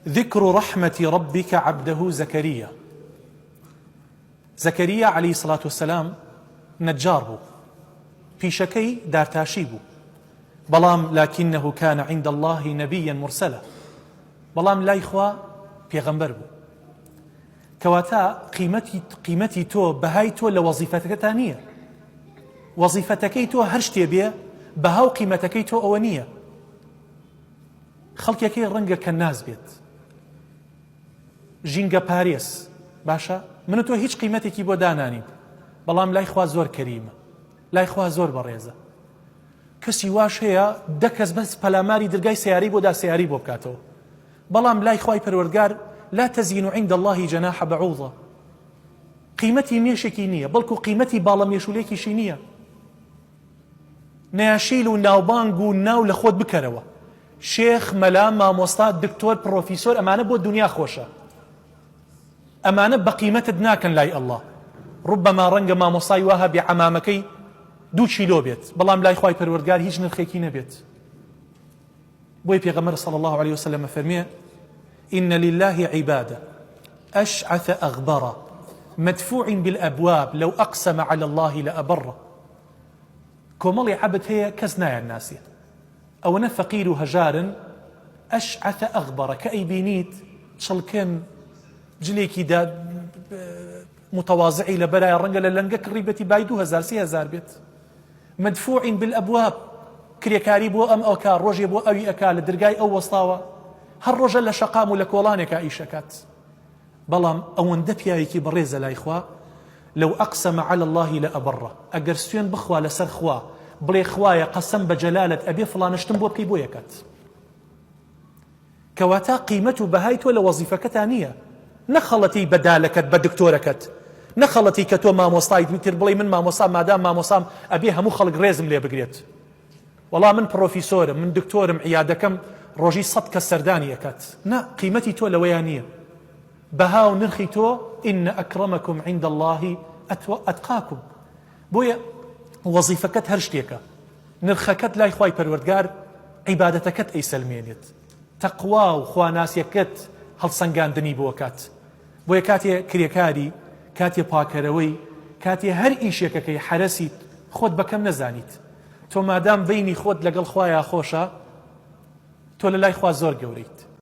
ذکر رحمة ربک عبده زکریا زەکەریا عەلەیهی سڵات وسلام نەجار بوو پیشەکەی دارتاشی بوو بەڵام لكنه كان عند الله نبيا مرسلا بەڵام لای خوا پێغەمبەر بوو کەواتە قیمەتی قیمەتی تۆ بەهای تۆ لە وەزیفەتەکەتا نییە وەزیفەتەکەی تۆ هەر شتێ بێ بەها و قیمەتەکەی تۆ ئەوە نییە خەڵکێکەی ڕەنگە کەناس بێت ژینگە پارێز باشە من و تۆ هیچ قیمەتێکی بۆ دانانین بەڵام لای خوا زۆر کەریمە لای خوا زۆر بەڕێزە کەسی واش هەیە دە کەس بەس پەلاماری درگای سیارەی بۆدا سیاری بۆ بکاتەوە بەڵام لای خوای پەروەردگار لا تزین عند الله جناح بعوضە قیمەتی مێشێکی نییە بەڵکو قیمەتی باڵە مێشولێکیشی نییە ناشیل و ناوبانگ و ناو لە خۆت بکەرەوە شێخ مەلا مامۆستا دکتۆر پڕۆفیسۆر ئەمانە بۆ دنیا خۆشە ئەمانە بەقیمەتت ناکەن لای اللە ڕوبەما ڕەنگە مامۆستای وا هەبێ عەمامەکەی دوو کیلۆ بێت بەڵام لای خوای پەروەردگار هیچ نرخێکی نەبێت بۆی پێغەمبەر صلی الله علیه وسلم فەرمێ إن لله عبادة أشعث أغبر مدفوع بالأبواب لو أقسم على الله لأبره کۆمەڵی عەبد هەیە کەس نایان ناسێ ئەوەنە فەقیر و هەژارن ئەشعث ئەغبەڕە کە ئەیبینیت چڵکن جلێکی دا متواضعی لەبەرایە ڕەنگە لە لەنگە کڕیبێتی بای 2000 3000 بێت مدفوع بالابواب کرێکاری بۆ ئەم ئەوکا ڕۆژێ بۆ ئەوی ئەکا لە درگای ئەو وەستاوە هەر ڕۆژە لە شەقام و لە کۆڵانێکا ئیشەکات بەڵام ئەوەندە پیاوێکی بەڕێزە لای خوا لو اقسم علی اللە لابرە ئەگەر سوێن بخوا لەسەر خوا بڵێ خوایە قەسەم بە جەلالت ئەبێ فڵانە شتم بۆ بکەی بۆی ئەکات کەواتە قیمەت و بەهای تۆ لە وەزیفەکەتا نییە نەخەڵەتی بە دالەکەت بە دکتۆرەکەت نەخەڵەتی کە تۆ مامۆستایت تر بڵێ من مامۆستا مادام مامۆسام ئەبێ هەموو خەڵک ڕێزم لێ بگرێت وەڵا من پڕۆفیسۆرم من دکتۆرم عیادەکەم ڕۆژی سەت کەس سەردانی ئەکات نا قیمەتی تۆ لەوەیا نییە بەها و نرخی تۆ ان اکرمکم عند اللە اتقاکم بۆیە وەزیفەکەت هەر شتێکە نرخەکەت لای خوای پەروەردگار عیبادەتەکەت ئەیسەلمێنێت تەقوا و خواناسیەکەت هەڵسەنگاندنی بۆ کات بۆیە کاتێ کرێکاری، کاتێ پاکەرەوەی، کاتێ هەر ئیشێکەکەی حەرەسیت خۆت بەکەم نەزانیت. تۆ مادام بەینی خۆت لەگەڵ خوایا خۆشە تۆ لەلای خوا زۆر گەورەیت.